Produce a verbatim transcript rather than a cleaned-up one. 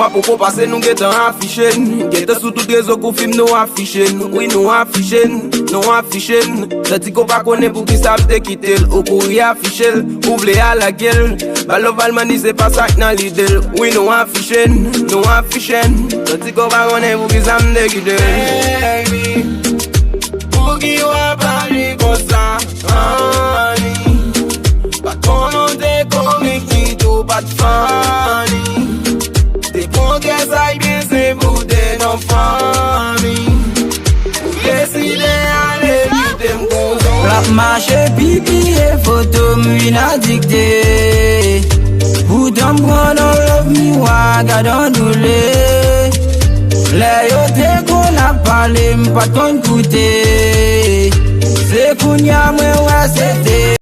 Apwopo pase nou gentan afiche n, gentan sou tout rezo kou fim nou afiche n. Wi, nou afiche n, nou afiche n. Tanti ko pa konnen poukisa m te kite l, ou kouri afiche l, ou vle alage l. Ba l love, ba l mani, se pa sa k nan lide l. Wi, nou afiche n, nou afiche n. Tanti ko pa konnen poukisa m te kite l. Baby, pouki w ap aji konsa, honey? Pa t konnen w te konik, ni tou pa t funny. Te pran kè sa y byen senp ou te nan fanmi. Ou deside ale kite m pou zonbi. L ap mache pibliye foto m vin adikte. Poutan m pran nan love miwa, gad andoule. Lè yo te konn ap pale, m pa t konn koute. Se kounya mwen wè se